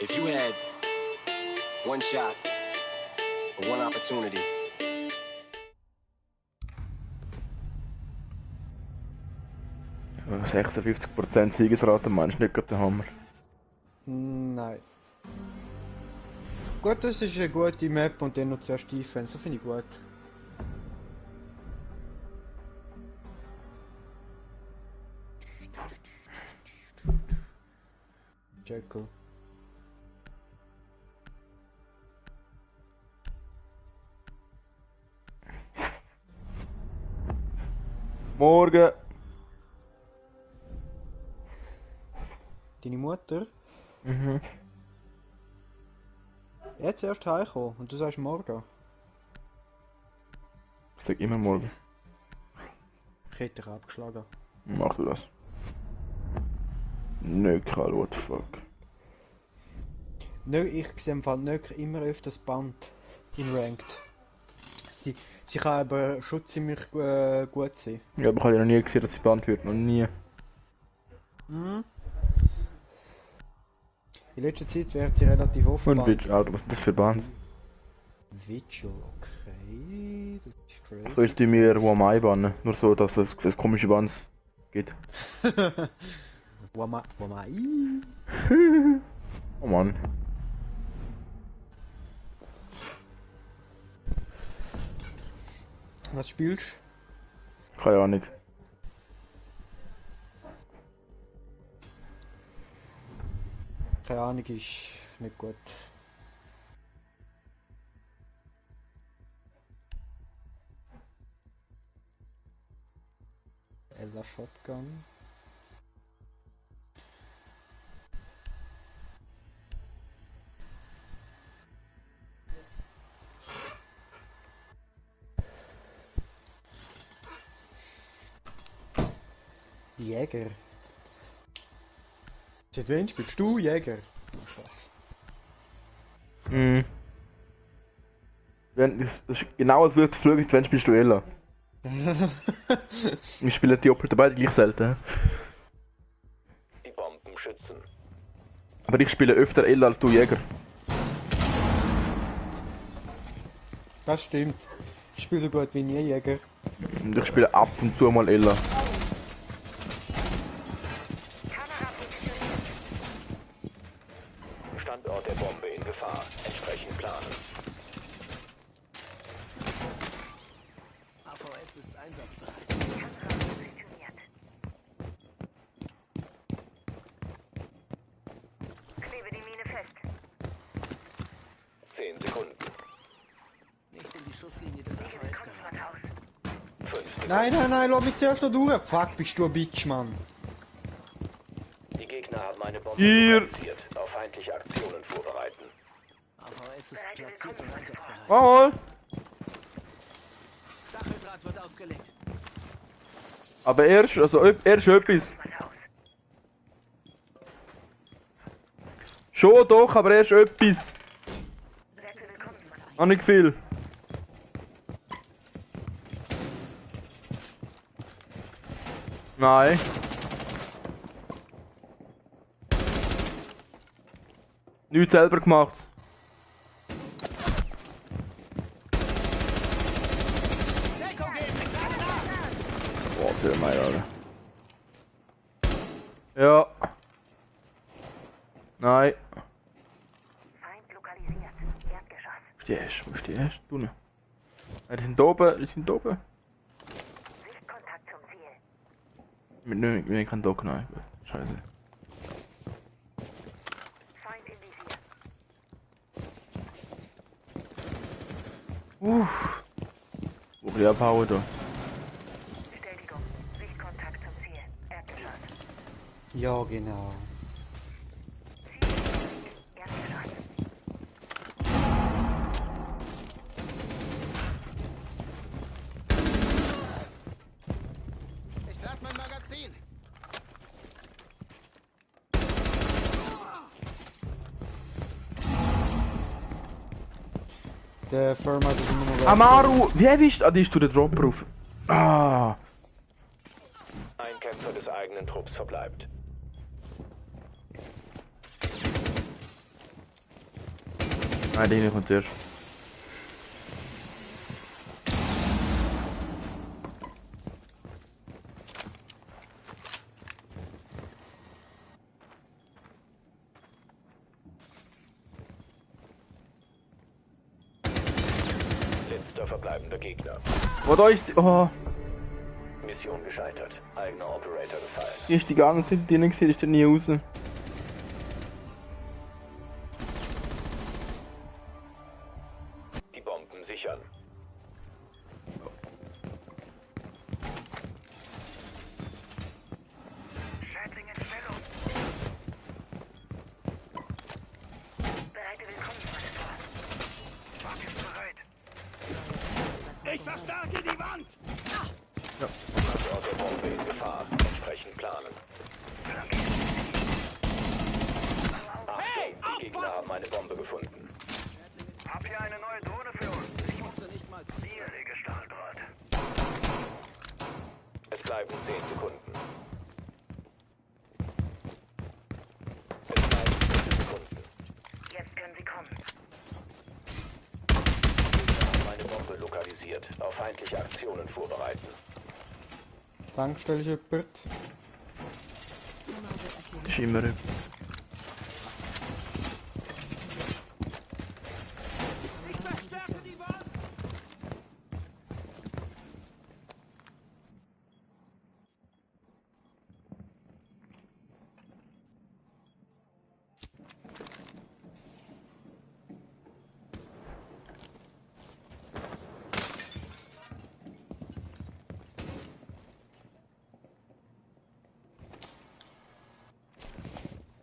If you had one shot or one opportunity. Ja, 56% Siegesrate meinst du nicht gerade der Hammer? Nein. Gut, das ist eine gute Map und dann noch zuerst Defense, das finde ich gut. Jekyll. Morgen! Deine Mutter? Mhm. Jetzt erst heimgekommen und du sagst morgen. Ich sag immer morgen. Ich hätte dich abgeschlagen. Mach das. Nöker, what the fuck. Ich sehe im Fall Nöker immer öfters Band in Ranked. Sie kann aber schon ziemlich gut sein. Ja, aber ich habe ja noch nie gesehen, dass sie Band wird. Noch nie. Mhm. In letzter Zeit wird sie relativ offen. Und Witch, Alter, was ist das für Band? Vigil, okay. Das ist crazy. So ist die mir Wamai bannen. Nur so, dass es komische Bands gibt. Wamai. Oh Mann. Was spielst du? Keine Ahnung. Keine Ahnung, ist nicht gut. Ella Shotgun. Jäger. Seit wann spielst du Jäger? Spaß. Mhm. Das ist genau als würde fliegen, wenn spielst du Ella. Wir spielen die Opfer beide gleich selten. Die Bomben schützen. Aber ich spiele öfter Ella als du Jäger. Das stimmt. Ich spiele so gut wie nie Jäger. Und ich spiele ab und zu mal Ella. Standort der Bombe in Gefahr. Entsprechend planen. AVS ist einsatzbereit. Klebe die Mine fest. 10 Sekunden. Nicht in die Schusslinie des AVS geraten. Aus. 5 Sekunden. Nein, lass mich zuerst noch durch. Fuck, bist du ein Bitch, Mann. Die Gegner haben eine Bombe Hier. lokalisiert. Auf feindliche Aktionen vorbereiten. AVS ist platziert und einsatzbereit. Mal! Stacheldraht wird ausgelegt. Aber erst etwas. Schon doch, aber erst etwas. Auch nicht viel. Nein. Nichts selber gemacht. Deckung geben! Granate! Boah, für mich, Alter. Ja. Nein. Feind lokalisiert. Erdgeschoss. Wo ist die erste? Du ne? Die sind oben, Sichtkontakt zum Ziel. Mit kein Dock, nein. Scheiße. Feind im Visier. Wo ich abhauen da? Bestätigung. Sichtkontakt zum Ziel. Erdgeschoss. Ja, genau. Erdgeschoss. Ich lade mein Magazin. Der Firma hat immer noch. Amaru! Wie erwischt? Ah, die ist durch den Drop drauf. Ah! Ein Kämpfer des eigenen Trupps verbleibt. Nein, der kommt zuerst. Letzter verbleibender Gegner. Oh, da ist... Oh, Mission gescheitert. Eigener Operator gefallen. die ist die ganze Zeit drinnen gewesen, ist da nie raus. Die Bomben sichern. Schädling in Stellung. Bereite Willkommensmonitor. Wag ist bereit. Ich verstärke die Wand! Standort der Bombe in Gefahr. Entsprechend planen. Achtung, die Gegner haben eine Bombe gefunden. Hab hier eine neue Drohne für uns. Ich musste nicht mal zielen. Hier, Stahldraht. Es bleiben 10 Sekunden. Es bleiben 10 Sekunden. Jetzt können sie kommen. Gegner haben eine Bombe lokalisiert. Auf feindliche Aktionen vorbereiten. Tankstelle ist jemand. Das ist immer... Ich verstärke die Wand!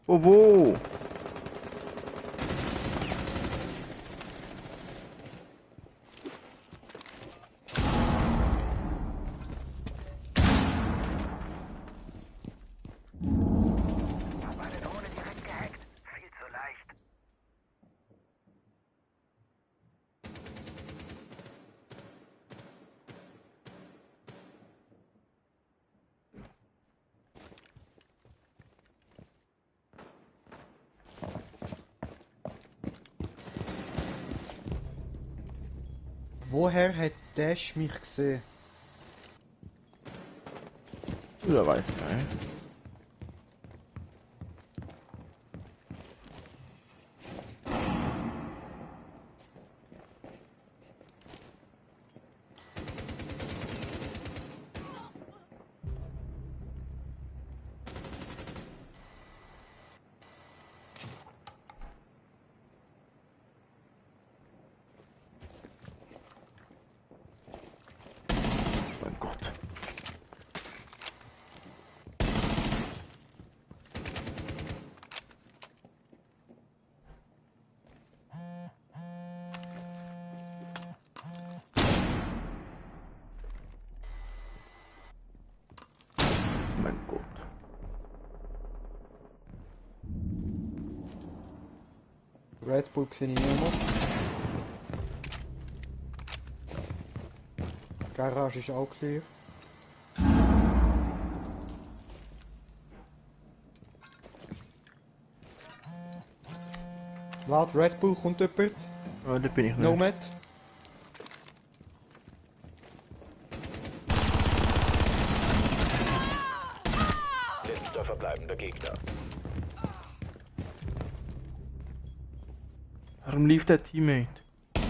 Oh, wo? Hab eine Drohne direkt gehackt. Viel zu leicht. Woher hat Dash mich gesehen? Ja, weiß ich nicht. Mein Gott. Mein Gott. Red Bull sehe ich niemand. Garage ist auch clear. Warte, Red Bull, kommt jemand? Oh, da bin ich nicht. Nomad? Letzter verbleibender Gegner. Warum lief der Teammate? 10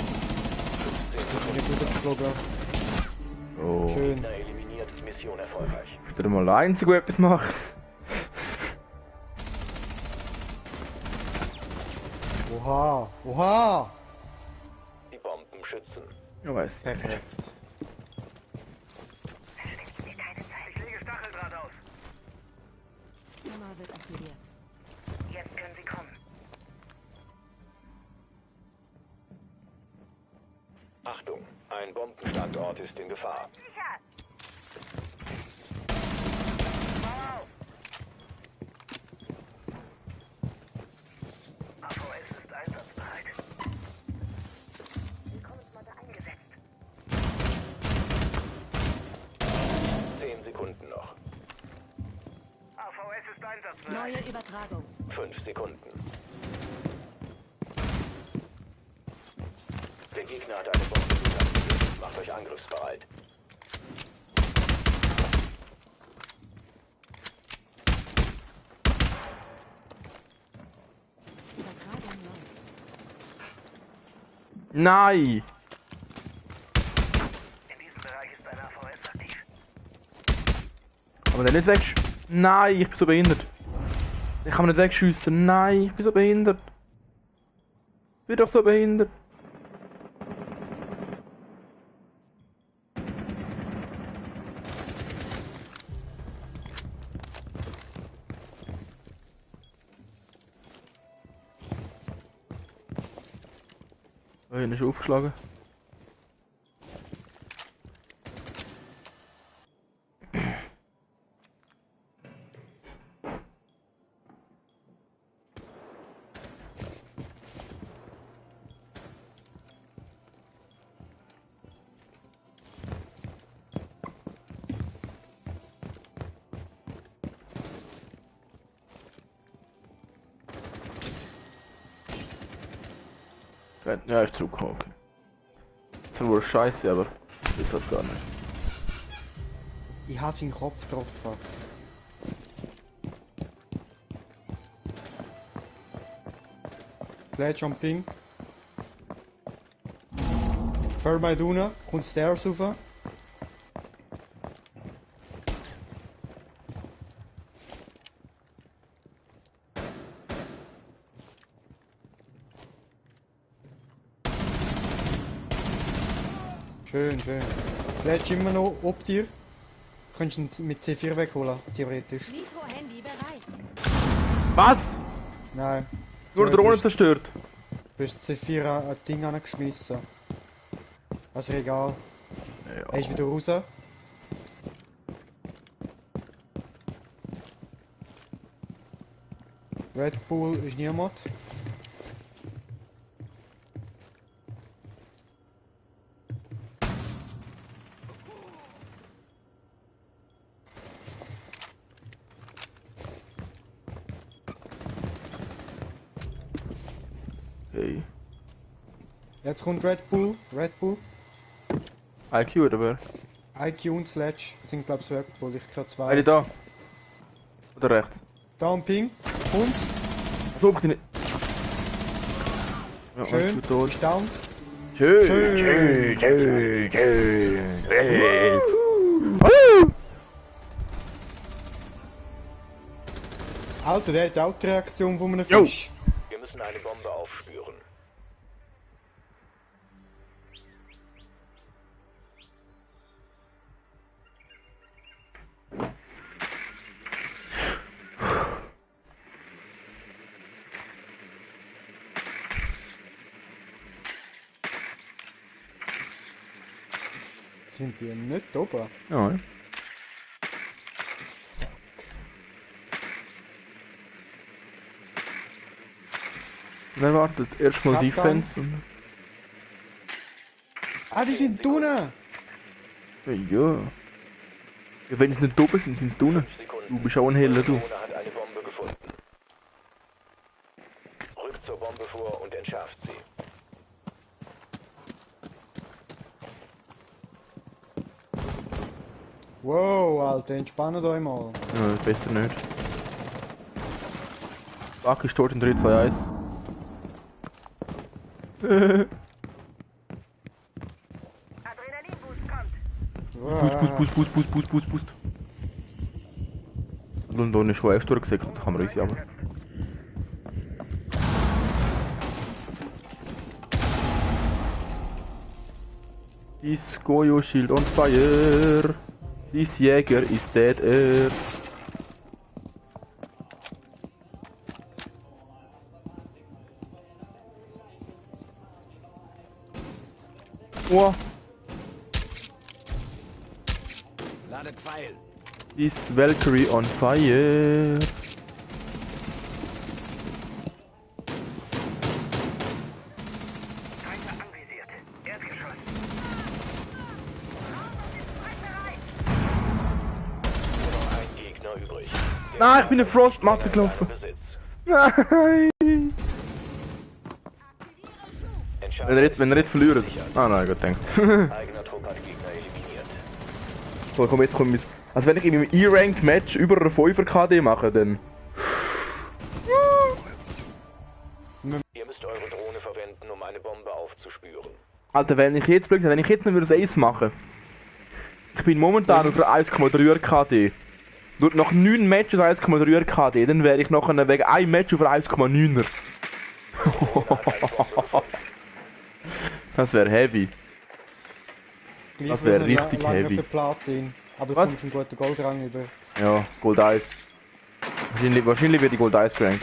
Ich bin Sekunden. geflogen. Oh. Schön. Gegner eliminiert. Mission erfolgreich. Wieder mal der Einzige, der etwas macht. Oha! Oha! Die Bomben schützen. Ja, weiß ich. Perfekt. Verschwenden Sie keine Zeit. Ich lege Stacheldraht aus. Kamera wird aktiviert. Jetzt können sie kommen. Achtung, ein Bombenstandort ist in Gefahr. Sicher! Bau auf! AVS ist einsatzbereit. Willkommensmatte eingesetzt. 10 Sekunden noch. AVS ist einsatzbereit. Neue Übertragung. 5 Sekunden. Der Gegner hat eine Bombe lokalisiert. Macht euch angriffsbereit. Übertragung läuft. Nein! In diesem Bereich ist ein AVS aktiv. Aber der nicht weg. Nein, ich bin so behindert. Ich kann nicht wegschiessen. Nein, ich bin so behindert. Ich bin doch so behindert. Oh, hier ist aufgeschlagen. Ja, ist zurückgekommen, okay. Das ist wohl scheiße, aber ist das gar nicht. Ich habe seinen Kopf getroffen. Gleich Jumping. Für mij doen, kommt Stairs rauf. Schön, schön. Sledge immer noch ob dir. Könntest ihn mit C4 wegholen, theoretisch. Nitro-Handy bereit. Was? Nein. Nur Du Drohne hast- zerstört. Du hast C4 ein Ding angeschmissen. Also egal. Er ist Ja. wieder raus. Red Bull ist niemand. Hey. Jetzt kommt Red Bull. Red Bull. IQ oder wer? IQ und Sledge sind glaube ich Red Bull. Ich höre zwei. Eine da. Oder rechts. Dumping. Und. So, guck dich nicht. Ja, Schön. IQ tot. Ist down. Schön. Schön. Schön. Schön. Woo! Alter, der hat auch die Reaktion von einem Jo. Fisch. Wir müssen eine Bombe aufspüren. Sind die nicht oben? Ja. Ja. Wer wartet? Erstmal Kaptan. Defense und... Ah, die sind drinnen! Ja. Ja, wenn sie nicht oben sind, sind sie drinnen. 5 Sekunden. Du bist auch ein Heller, du. Drohne hat eine Bombe gefunden. Rückt zur Bombe vor und entschärft sie. Wow, Alter, entspannt euch mal. Ja, besser nicht. Fuck, ist tot in 3, 2, 1. Adrenalinboost kommt. Boost. London ist schon echt durchgesägt, da kann man riesig aber. This Goyo shield on fire. This Jäger is dead air. Oh, Ladet Pfeil. this Valkyrie on fire. Feind anvisiert. Erdgeschoss. Nur noch ein Gegner übrig. Der Nein, ich bin in Frostmatte Gegner ist in gelaufen. seinem Besitz. Nein. Entscheidet Wenn er jetzt verliert. Ah nein, gut denkt. Eigener Trupp hat Gegner eliminiert. So, komm, jetzt kommt also wenn ich in einem E-Ranked Match über eine 5er KD mache, dann... Ihr müsst eure Drohne verwenden, um eine Bombe aufzuspüren. Alter, wenn ich jetzt nicht würde das Ace machen. Ich bin momentan über 1,3er KD. Nur nach 9 Matches 1,3er KD, dann wäre ich noch wegen einem Match über 1,9er. Das wäre heavy. Gleich Das wäre wieder richtig lange heavy. für Platin. Aber du Was? kommst einen guten Goldrang über. Ja, Gold 1. Wahrscheinlich wird die Gold 1 gerankt.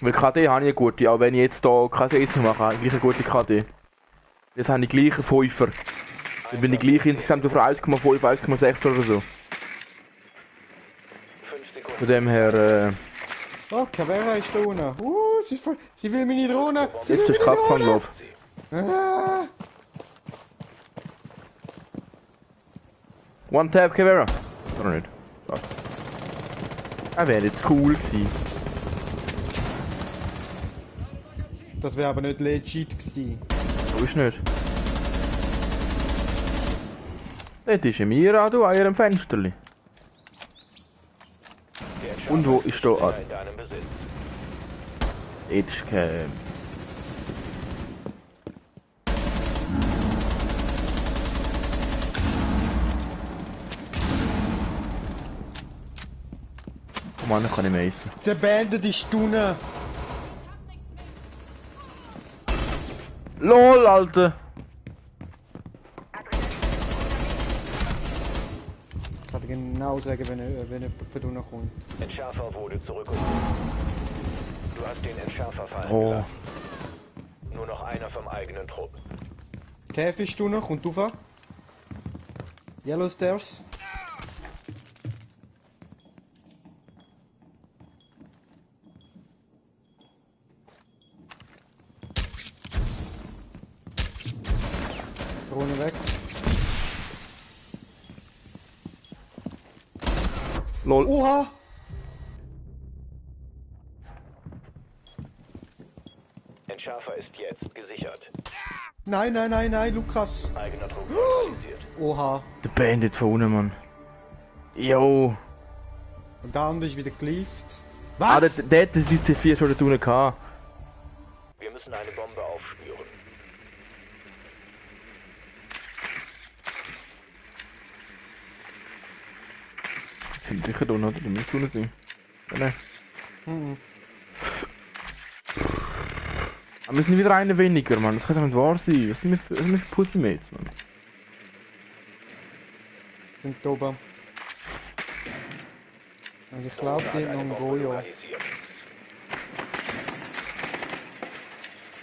Weil KD habe ich eine gute, auch wenn ich jetzt hier kein Ace mache, habe ich gleich eine gute KD. Jetzt habe ich gleich einen 5er. Dann bin ich gleich insgesamt auf 1,5, 1,6 oder so. 5 Sekunden. Von dem her, Oh, Caveira ist da unten. Sie will meine Drohne. Sie jetzt will ist meine Kapkan, Drohne. glaub Ah. One Tap Caveira. Oder nicht? Ja. Er wäre jetzt cool gewesen. Das wäre aber nicht legit gewesen. So ist nicht. Dort ist ein Mira, du, an ihrem Fensterli. Und wo ist da? Ah, In deinem Besitz. dort ist kein... Oh Mann, ich kann nicht mehr essen. Der Bandit ist unten. LOL, Alter! Ich kann dir genau sagen, wenn jemand von unten kommt. Entschärfer wurde zurückgeholt. Du hast den Entschärfer fallen Oh. gelassen. Nur noch einer vom eigenen Trupp. Kev ist unten, kommt rauf. Yellow Stairs. Drohne weg. LOL. Oha! Entschärfer ist jetzt gesichert. Nein, nein, nein, nein, Lukas. Eigener Trupp neutralisiert. Oha. Der Bandit von unten, Mann. Yo. Und der andere ist wieder gelieft. Ah, Was? dort ist die C4 schon da unten gehabt. Wir müssen eine Bombe aufspüren. Sind sicher da unten, oder? Die müssen unten sein. Ja, ne? Mhm. Aber wir sind wieder einer weniger, Mann. Das kann doch nicht wahr sein. Was sind wir für Pussymates, Mann? Sind da oben. Und ich glaube, die Eine haben noch Bombe einen Goyo. lokalisiert.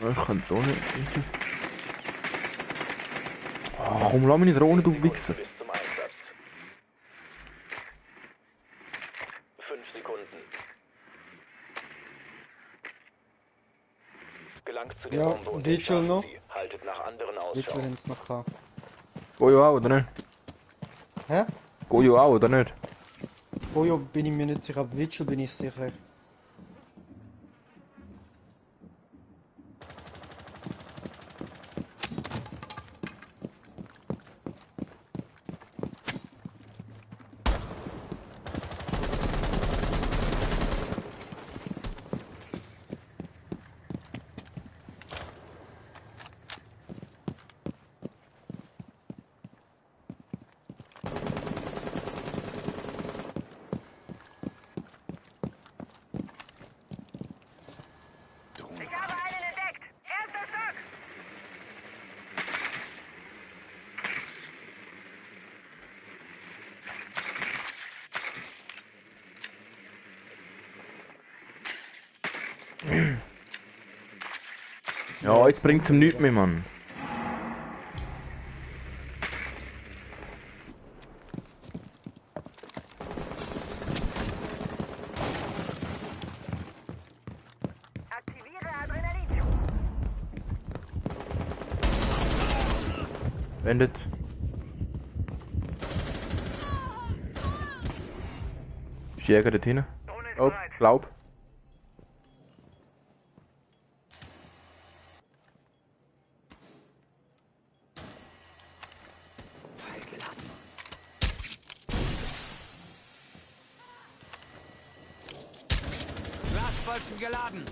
Ja, ich kann so nicht. Oh, warum lass mich nicht Drohne, du Wichser? Bis zum Einsatz. 5 Sekunden. Gelangt zu der Ja, Bombe und Vigil entschärft noch. sie. Haltet nach anderen Jetzt Ausschau. haben sie noch gehabt. Goyo auch, oder nicht? Hä? Goyo auch, oder nicht? Goyo bin ich mir nicht sicher, aber Vigil bin ich sicher. Ich habe einen entdeckt. Erster Stock. Ja, jetzt bringt's ihm nichts mehr, Mann. Aktiviere Adrenalinschub. Wendet. Ist Jäger dort hinten? Drohne ist Oh, bereit. glaub. Bolzen geladen.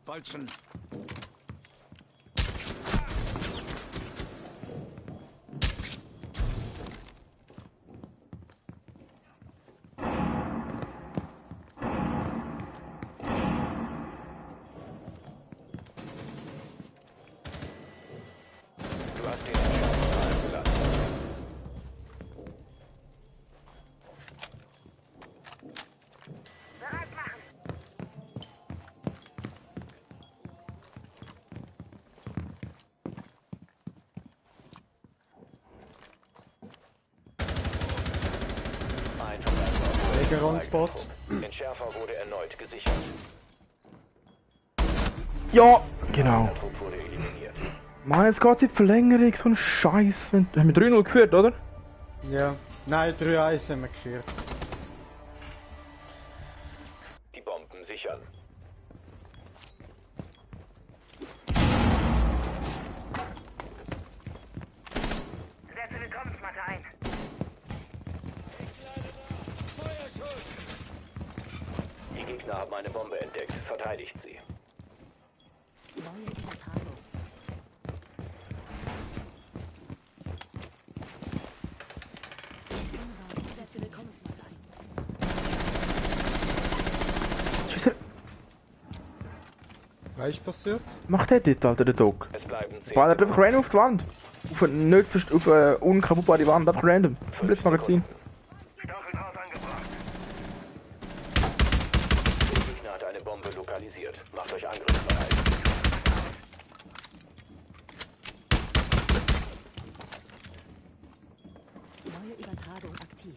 Bolzen. Du hast den Entscheidung fallen gelassen. Bereit machen. Ein Verbleibender Legeron-Spot. Entschärfer wurde erneut gesichert. Ja, genau. Der Trupp wurde eliminiert. Mann, jetzt geht's in die Verlängerung, so ein Scheiß. Haben wir 3-0 geführt, oder? Ja. Nein, 3-1 haben wir geführt. Die Bomben sichern. Setze Willkommensmatte ein. Die Gegner haben eine Bombe entdeckt. Verteidigt sie. Neue Übertragung. Setze Willkommensmatte ein. Scheiße. Was ist passiert? Macht der dort, Alter, der Dog? Es bleiben 10 Ballert einfach random auf die Wand. Auf eine nicht auf eine unkaputtbare Wand, einfach random. Komplett Magazin. Staffelhaus angebracht. Der Gegner hat eine Bombe lokalisiert. Macht euch angriffsbereit. Neue Übertragung aktiv.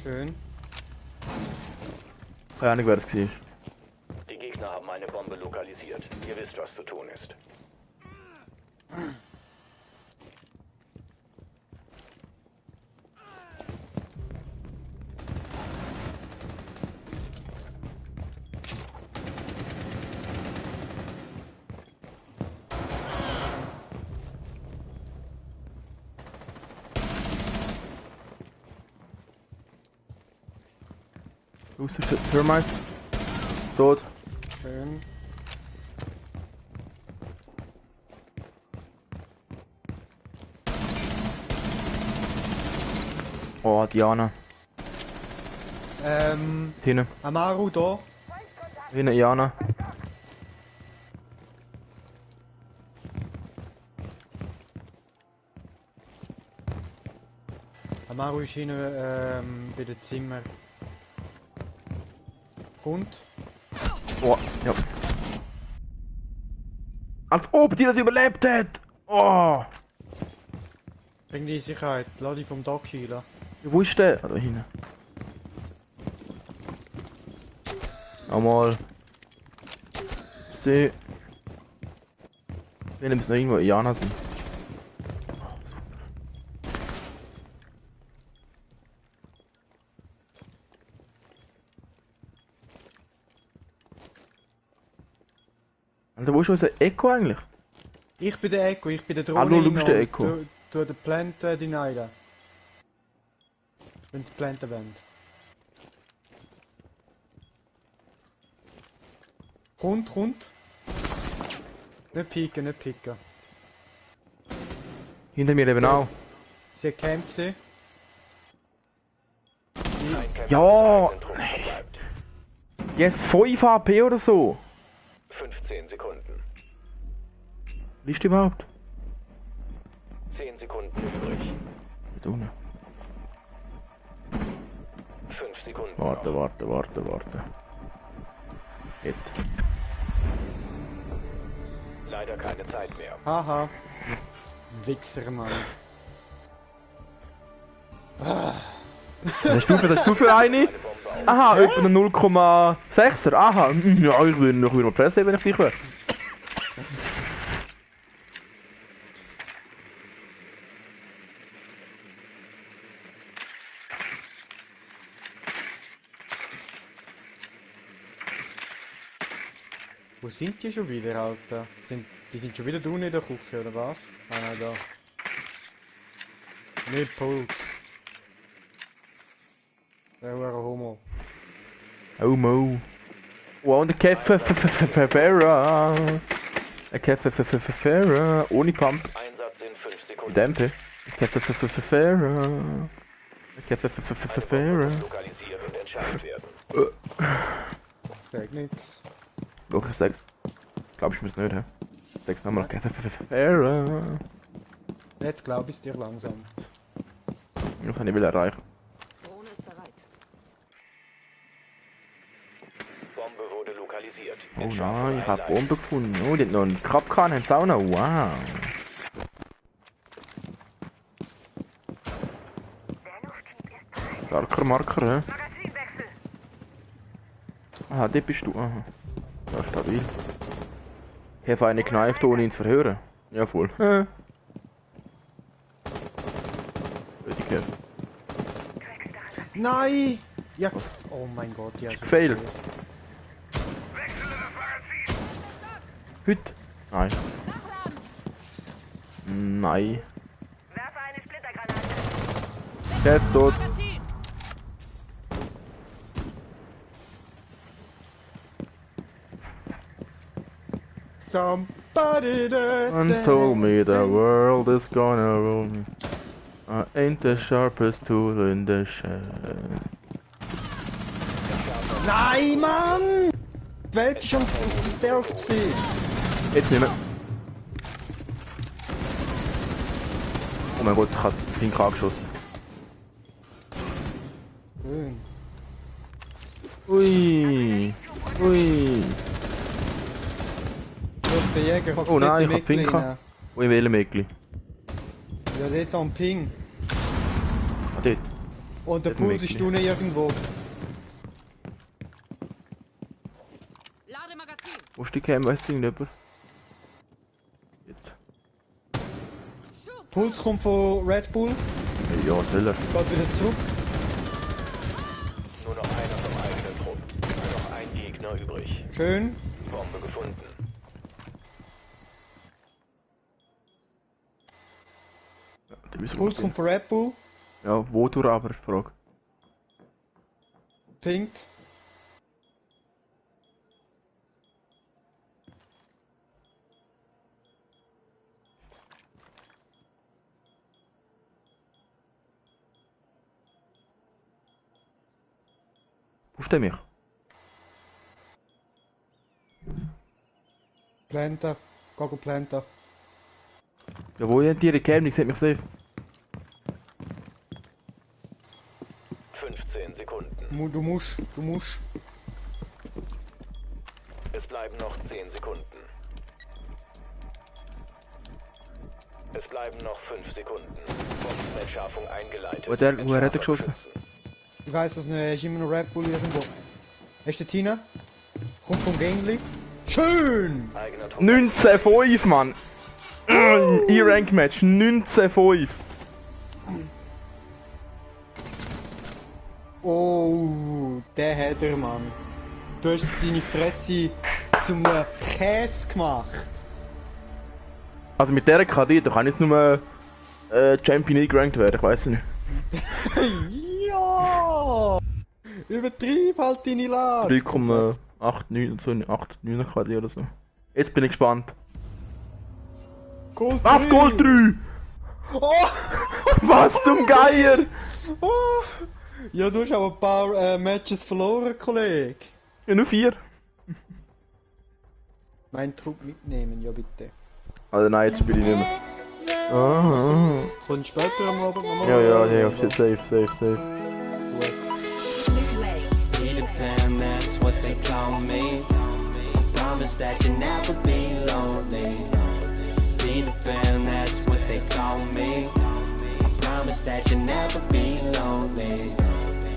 Schön. Keine Ahnung, wer das war. Die Gegner haben eine Bombe lokalisiert. Ihr wisst, was zu tun ist. Raus ist der Thermite. Tot. Schön. Oh, Diana. Hinten. Amaru da. Hinten, Diana. Amaru ist hinten bei dem Zimmer. Kommt. Oh, ja. Als ob die das überlebt hat! Oh! Bring die in Sicherheit. Lass die vom Doc heilen. Wo ist der? Da hinten. Nochmal. See. Wir müssen noch irgendwo Jana sind. Also wo ist unser Echo eigentlich? Ich bin der Echo, ich bin der Drohne. Hallo, du bist der und Echo. Du den Plant deneilen. Wenn die Planten wollen. Kommt. Nicht pieken, nicht pieken. Hinter mir eben auch. Sie hat Camp gesehen. Ein Kämpfer Ja! des eigenen Trupps verbleibt. Jetzt 5 HP oder so. 15 Sekunden. Liest du überhaupt? 10 Sekunden übrig. Da unten. 5 Sekunden. Warte. Jetzt. Leider keine Zeit mehr. Haha. Wichser, Mann. Was hast du für eine? Aha, etwa eine 0,6er. Aha, ja, ich würde noch mal fressen, wenn ich dich wäre. Wo sind die schon wieder, Alter? Die sind schon wieder unten in der Küche, oder was? Ah nein, da. Nicht Puls. Der war ein Homo. Oh Mo. Wow, und der Kefferera. Ein Kefferera. Ohne Pump. Einsatz in 5 Sekunden. Dämpfe. Kefferera. Kefferera. Lokalisiert und entschärft werden. Sag nix. Wirklich 6. Glaub ich muss nicht, hä? 6 nochmal. Kefferera. Jetzt glaub ich's dir langsam. Ich kann nicht will erreichen. Drohne ist bereit. Bombe wurde lokalisiert. Oh nein, ich hab Bombe gefunden. Oh, die hat noch einen Krabkan, haben sie auch noch. Wow. Starker Marker, hä? Aha, dort bist du. Aha. Ja, stabil. Ich habe eine gekneift, ohne ihn zu verhören. Ja, voll. Nein! Ja, oh mein Gott, ja. Fail. Heute? Nein. Nein. Werfe eine Splittergranate. Der ist tot. Somebody And told me the world is gonna roll me. I ain't the sharpest tool in the shed. Nein, Mann! Die Welt ist schon stealth gewesen. Jetzt nicht mehr. Oh mein Gott, ich hab den Pink angeschossen. Schön. Ui. Ui. Der Jäger hat Oh nein, ich hab Mäckli Pink rein. gehabt. Wo in welchem Mäckli? Ja, dort am Ping. Ah, dort. Und der Dort Puls Mäckli. ist unten irgendwo. Lademagazin. Wo ist die Cam? Weißt du nicht? Jetzt. Puls kommt von Red Bull, Ja, soll er. geht wieder zurück. Nur noch einer vom eigenen Trupp. Nur noch ein Gegner übrig. Schön. Bombe gefunden. Ja, die müssen Puls kommt von Red Bull, Ja, wo du aber? Frage. pinkt. Wo steht mich? Planta. Gago Planta. Ja, wo sind die Cam? Die sieht mich safe. 15 Sekunden. Du musst. Es bleiben noch 10 Sekunden. Es bleiben noch 5 Sekunden. Bombenentschärfung eingeleitet. Wo hat er geschossen? Ich weiss das nicht, ist immer noch Red Bull irgendwo. Hast du Tina? Kommt vom Gangli. Schön! Eigener Trupp. 19,5, Mann! E-Rank-Match, 19,5. Oh, der hat er, Mann. Du hast seine Fresse zum Käse gemacht. Also mit dieser KD, da kann ich jetzt nur Champion E-Ranked werden, ich weiß nicht. Ja! Übertrieb halt deine Lage. 3,89, so 8,9 KD oder so. Jetzt bin ich gespannt. Gold Was, 3. Gold 3? Oh! Was zum Geier? Oh! Ja, du hast aber ein paar Matches verloren, Kollege. Ja, nur 4. Mein Trupp mitnehmen, ja bitte. Also nein, jetzt spiele ich nicht mehr. Ah, Und später am Abend nochmal. ja, safe. Peter Pan, that's what they call me. Promise that you'll never be lonely. Peter Pan, that's what they call me. Promise that you